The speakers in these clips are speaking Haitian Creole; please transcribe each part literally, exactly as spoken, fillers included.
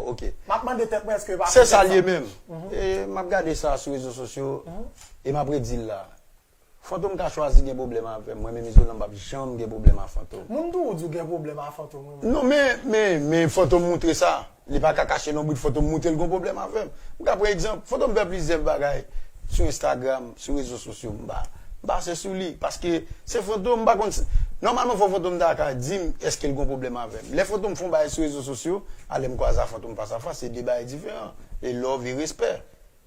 Ok. M ap mande tèt mwen èske yo pa Se fè sa tèt l ye sa. Menm. E m ap gade sa sou rezo sosyo e m ap redi l la. Fantom ka chwazi gen pwoblèm avè m. Mwen menm Izolan m p ap janm gen pwoblèm a Fantom. Moun tou ou di w gen pwoblèm a Fantom wi. Non, men, men, men Fantom moutre sa. Li pa ka kache lonbrit Fantom moutre l gon pwoblèm avè m. M ka pran egzanp, Fantom fè plizyè bagay sou Instagram, sou rezo sosyo, m pa, m pa se sou li. Paske se Fantom, m pa konn si, nòmalman fò Fantom ta ka di m èske l gon pwoblèm avè m. Lè Fantom fè yon bagay sou rezo sosyo, alè m kwaze a Fantom fas a fas, se de bagay diferan. E love e respè.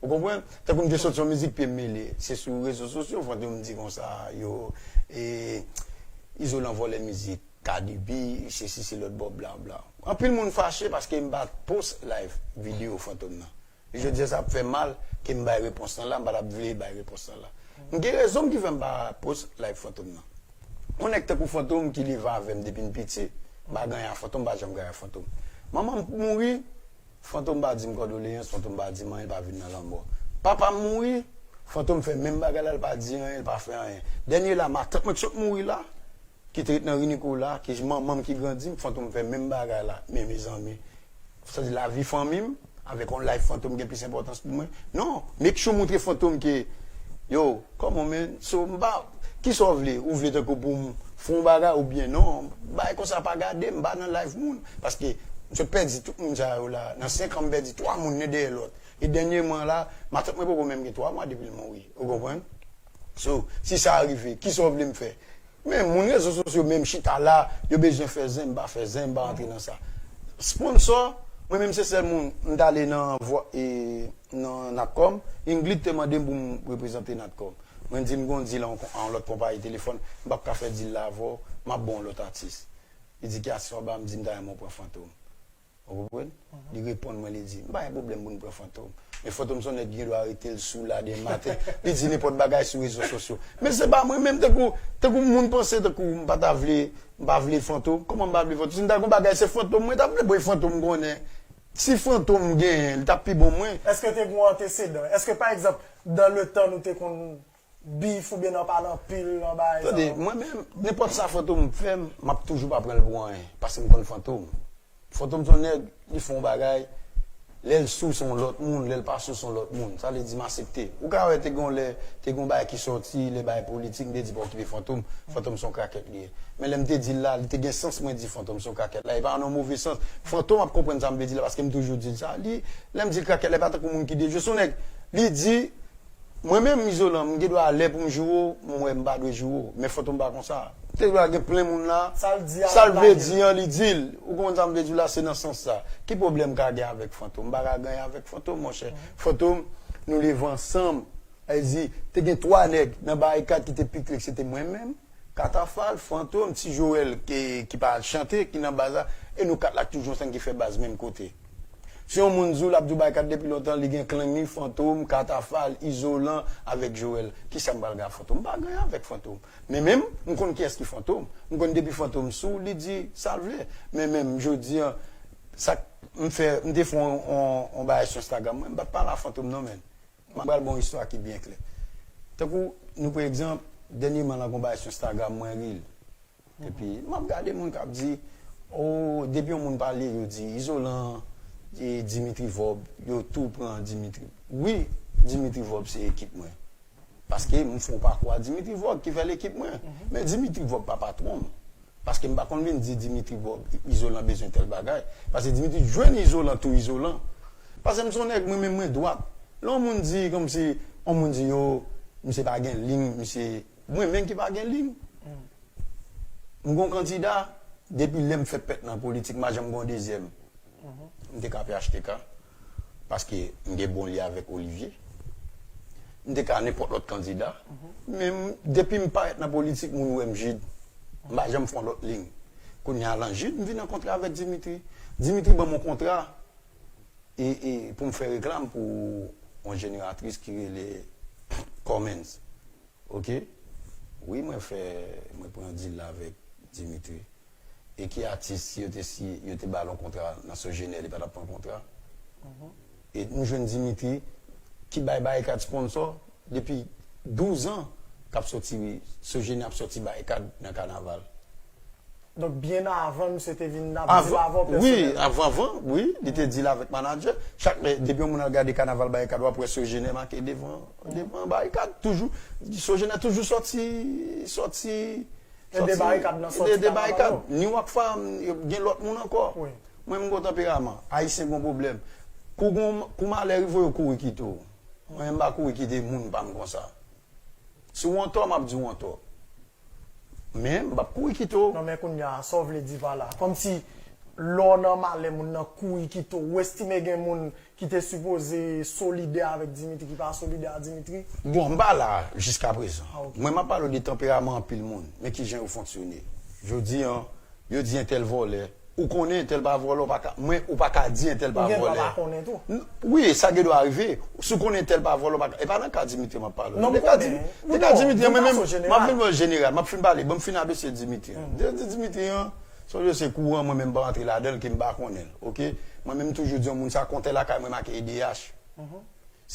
Ou konprann? Tankou m te soti yon mizik pye m mele. Se sou rezo sosyo, Fantom di konsa, yo, e, Izolan vòlè mizik, Cardi B, sesi, se lòt bò, bla, bla. Anpil moun fache paske m pa post live videyo Fantom nan. Jodi a sa ap fè mal ke m bay repons lan la, m pa t ap vle bay repons lan la. M gen rezon m ki fè m pa post live Fantom nan. Yon nèg tankou Fantom ki leve avè m depi m piti, m pa gen anyen a Fantom, m pa janm gen anyen a Fantom. Manman m mouri, Fantom pa di m kondoleyans, Fantom pa di m anyen, l pa vin nan lanmò. Papa m mouri, Fantom fè menm bagay la, l pa di anyen, l pa fè anyen. Dènye la, matant mwen k sot mouri la, ki te ret nan ri Nikola, ki manman m ki grandi m, Fantom fè menm bagay la. Men mezanmi, sa di lavi fanmi m, avèk yon life Fantom gen plis enpòtans pou mwen. Non, make sure moutre Fantom ke, yo, come on man, so m pa, kisa w vle? Ou vle tankou pou m fè yon bagay oubyen non? Bagay konsa pa gade m, m pa nan life moun. Paske m sot pèdi tout moun sa yo la. Nan senk an m pèdi twa moun nen dèyè lòt. E dènyèman la, matant mwen poko menm gen twa mwa depi l mouri. Ou konprann? So, si sa rive, kisa w vle m fè? Men moun rezo sosyo menm chita la, yo bezwen fè zen, m pa fè zen, m pa rantre nan sa. Sponsò, mwen menm se sèl moun, m t ale nan vwa, e, nan Natcom, Ingrid te mande m pou m reprezante Natcom. Mwen di l m gon deal a yon, a yon lòt konpayi telefòn, m p ap ka fè deal la avè w, m ap ba w yon lòt atis. Li di ki atis w ap ba m, m di m ta renmen w pran Fantom. Ou konprann? Li reponn mwen, li di, m pa gen pwoblèm pou n pran Fantom. Men Fantom se yon nèg ki gen dwa rete l sou la demen maten. Li di nenpòt bagay sou rezo sosyo. Men se pa mwen menm, tankou, tankou moun panse, tankou m pa ta vle, m pa vle Fantom. Kòman m pa vle Fantom? Si m ta gon bagay, se Fantom mwen t ap vle, bon, e Fantom m konnen. Si Fantom genyen, li t ap pi bon mwen. Èske te gen yon antesedan? Èske, pa egzanp, dans le temps, nou te konn bif oubyen nan pale anpil nan bagay sa? Tande, mwen menm, nenpòt sa Fantom fè m, m ap toujou pa pran l pou anyen, paske m konn Fantom. Fantom se yon nèg, li fè yon bagay, lè l sou se yon lòt moun, lè l pa sou se yon lòt moun. Sa vle di m aksepte. Ou ka wè te gen yon lè, te gen yon bagay ki sòti, lè bagay politik, m te di pa okipe Fantom, Fantom se yon krakèt li ye. Men lè m te di l la, li te gen sans mwen di Fantom se yon krakèt la, e pa nan yon move sans. Fantom ap konprann sa m vle di la, paske m toujou di l sa. Li, lè m di l krakèt la, e pa tankou moun ki dejwe, se yon nèg, li di, mwen menm, Izolan, m gen dwa lè pou m joure w, m wè m pa dwe joure w. Men Fantom pa konsa. Te dwa gen plen moun la. Sa l di a, sa l vle di an, li di l. Ou konprann sa m vle di w la, se nan sans sa. Ki pwoblèm m ka gen avèk Fantom? M pa ka gen anyen avèk Fantom, monchè. Fantom, nou leve ansanm. Sa vle di, te gen twa nèg nan Barikad ki te pi kle, se te mwen menm, Katafal, Fantom, Ti Joel, ki, ki pa chante, ki nan baz la, e nou kat la k toujou ansanm ki fè baz menm kote. Si yon moun di w l ap di w Barikad depi lontan, li gen klang li, Fantom, Katafal, Izolan, avèk Joel. Kisa m pral gen ak Fantom? M pa gen anyen avèk Fantom. Men menm, m konn kiyès ki Fantom. M konn depi Fantom sou, li di sa l vle. Men menm, jodi a, sa k m fè, m te fè yon, yon, yon bagay sou Instagram mwen, m pa t pale a Fantom non, men. M pral ba w yon istwa ki byen klè. Tankou, nou pran egzanp, dènyèman la, gon bagay sou Instagram mwen, reel. Epi, m ap gade moun k ap di, o, depi yon moun pale, yo di, Izolan, e, Dimitri Vorbe, yo tou pran Dimitri. Wi, Dimitri Vorbe se ekip mwen. Paske m fè yon pakou a Dimitri Vorbe ki fè l ekip mwen. Men Dimitri Vorbe pa patwon m. Paske m pa konn vin di Dimitri Vorbe, Izolan bezwen tèl bagay. Paske Dimitri jwenn Izolan tou Izolan. Paske m se yon nèg, mwen menm mwen dwat. Lè yon moun di, kòmsi, yon moun di, yo, misye pa gen liy, misye, mwen menm ki pa gen liy. M gon kandida, depi lè m fèt pèt nan politik, m pa janm gon dezyèm. M te ka P H T K, paske m gen bon lye avèk Olivier. M te ka nenpòt lòt kandida. Men m, depi m parèt nan politik, moun wè m Jid. M pa janm fè yon lòt liy. Kounye a, lan Jid, m vin rankontre avèk Dimitri. Dimitri ban m yon kontra. E, e pou m fè reklam pou yon jeneratris ki rele Cummins. Ok? Wi, mwen fè, mwen pran deal la avèk Dimitri. E ki atis, si yo te, si yo te ba l yon kontra nan Sogener, li pa t ap pran kontra? E nou jwenn Dimitri, ki bay Barikad sponsò depi douz an, k ap sòti, Sogener ap sòti Barikad nan kanaval. Donk, byen avan, misye te vin ap di l avè w pèsonèlman? Wi, avan, avan, wi, li te di l avèk manadjè. Chak lè, depi yon moun al gade kanaval Barikad, w ap wè Sogener make devan, devan Barikad, toujou. Sogener toujou sòti, sòti, Ede Barikad nan sòti kanaval yo. Ni Rockfam, gen lòt moun ankò. Mwen, m gon tanperaman. Ayisyen gon pwoblèm. Kou gon, kou malè rive w, yo kouri kite w. Mwen, m pa kouri kite moun pa m konsa. Si w antò, m ap di w antò. Men, m p ap kouri kite w. Non, men kounye a, sa w vle di pa la? Kòmsi lè w nan malè, moun nan kouri kite w. Ou estime gen moun ki te sipoze solidè avèk Dimitri, ki pa solidè a Dimitri? Bon, m pa la jiskaprezan. Mwen, m ap pale w de tanperaman anpil moun, men kijan yo fonksyone. Jodi a, yo di entèl vòlè. Ou konnen entèl pa vòlè, ou pa ka, mwen, ou pa ka di entèl pa vòlè. Wi, sa gen dwa rive. Si w konnen entèl pa vòlè, ou pa ka. E pa nan ka Dimitri m ap pale w. Nan ka Dimitri, mwen menm, m ap vin bò jeneral, m ap fin pale, ban m fin adrese Dimitri. Dimitri an, se yon dosye kouran, mwen menm m pa rantre ladan l, ke m pa konnen l, oke? Mwen menm m toujou di yon moun sa, kontè lakay mwen make E D H.